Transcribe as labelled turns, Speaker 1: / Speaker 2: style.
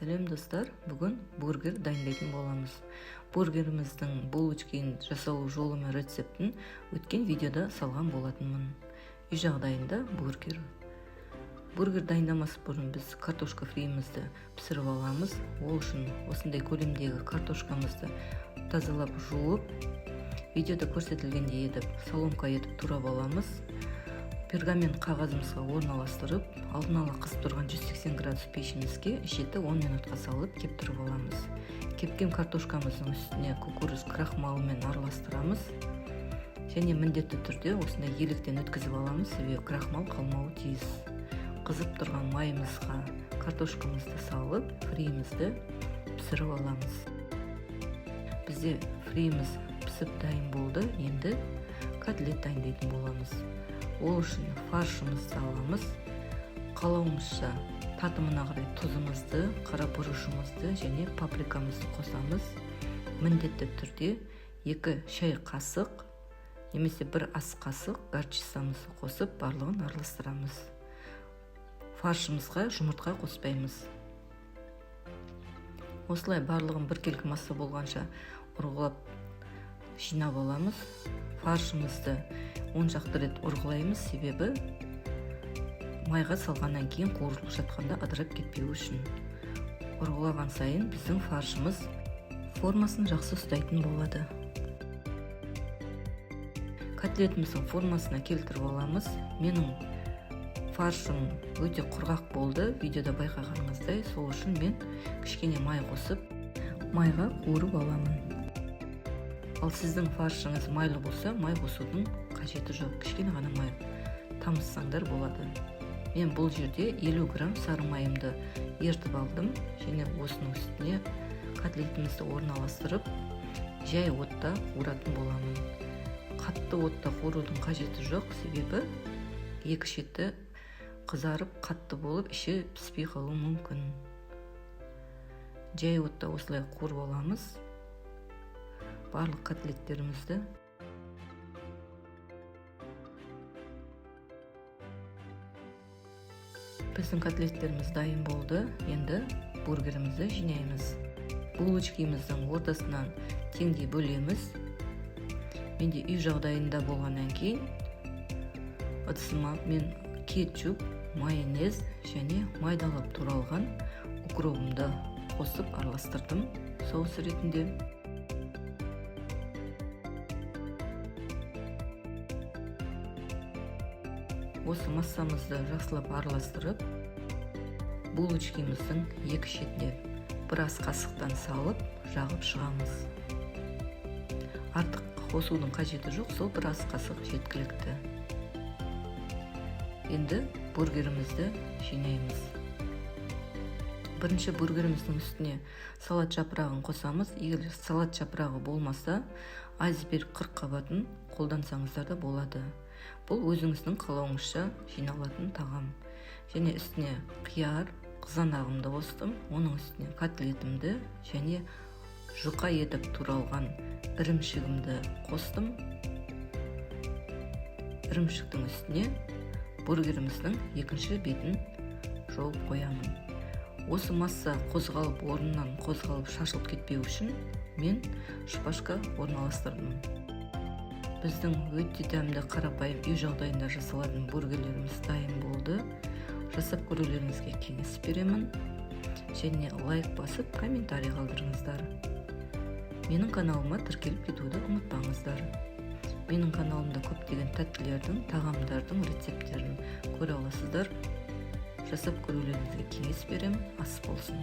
Speaker 1: Сәлем, достар! Бүгін бургер дайындайтын боламыз. Бургеріміздің булочкин жасалу жолы мен рецептін өткен видеода салған болатынмын. Үй жағдайында бургер. Бургер дайындамас бұрын біз картошка фриімізді пісіріп аламыз. Ол үшін осындай көлемдегі картошкамызды тазалап, жуып, видеода көрсетілгендей етіп, соломка етіп турап аламыз. Пергамент қағазымызға орналастырып, алдын ала қызып тұрған 180 градус пешімізге 7-10 минутқа салып кептіріп аламыз. Кепкен картошкамыздың үстіне кукуруз крахмалымен араластырамыз және міндетті түрде осындай електен өткізіп аламыз, себебі крахмал қалмауы тиіс. Қызып тұрған майымызға картошкамызды салып, фриімізді пісіріп аламыз. Бізде фриіміз пісіп дайын болды. Енді котлет дайындайтын боламыз. Ол үшін фаршымызды аламыз, қалауымызша татымына қарай тұзымызды, қара бұрышымызды және паприкамызды қосамыз. Міндетті түрде 2 шай қасық немесе 1 ас қасық горчицамызды қосып, барлығын араластырамыз. Фаршымызға жұмыртқа қоспаймыз. Осылай барлығын біркелкі масса болғанша ұрғылап жинап аламыз. Фаршымызды 10 шақты рет ұрғылаймыз, себебі майға салғаннан кейін қуырылып жатқанда ыдырап кетпеуі үшін. Ұрғылаған сайын біздің фаршымыз формасын жақсы ұстайтын болады. Котлетіміздің формасына келтіріп аламыз. Менің фаршым өте құрғақ болды, видеода байқағаныңыздай. Сол үшін мен кішкене май қосып, майға қуырып аламын. Ал сіздің фаршыңыз майлы болса, май қосудың қажеті жоқ, кішкене ғана май тамызсаңдар болады. Мен бұл жерде 50 грамм сары майымды ертіп алдым және осының үстіне котлетімізді орналастырып, жай отта қуыратын боламын. Қатты отта қуырудың қажеті жоқ, себебі екі шеті қызарып, қатты болып, іші піспей қалуы мүмкін. Жай отта осылай қуырып аламыз барлық котлеттерімізді. Біздің котлеттеріміз дайын болды. Енді бургерімізді жинаймыз. Булочкиміздің ортасынан теңдей бөлеміз. Менде үй жағдайында болғаннан кейін ыдысыма мен кетчуп, майонез және майдалап туралған укробымды қосып араластырдым соус ретінде. Осы массамызды жақсылап араластырып, булочкиміздің екі шетіне бір ас қасықтан салып, жағып шығамыз. Артық қосудың қажеті жоқ, сол 1 ас қасық жеткілікті. Енді бургерімізді жинаймыз. Бірінші бургеріміздің үстіне салат жапырағын қосамыз. Егер салат жапырағы болмаса, айсберг қырыққабатын қолдансаңыздар да болады. Бұл өзіңіздің қалауыңызша жиналатын тағам. Және үстіне қияр, қызанағымды қостым. Оның үстіне котлетімді және жұқа етіп туралған ірімшігімді қостым. Ірімшіктің үстіне бургеріміздің екінші бетін жауып қоямын. Осы масса қозғалып, орнынан қозғалып, шашылып кетпеу үшін мен шпажка орналастырдым. Біздің өте дәмді, қарапайым, үй жағдайында жасалатын бургерлеріміз дайын болды. Жасап көрулеріңізге кеңес беремін және лайк басып, комментарий қалдырыңыздар. Менің каналыма тіркеліп кетуді ұмытпаңыздар. Менің каналымда көптеген тәттілердің, тағамдардың рецепттерін көре аласыздар. Жасап көрулеріңізге кеңес беремін. Ас болсын!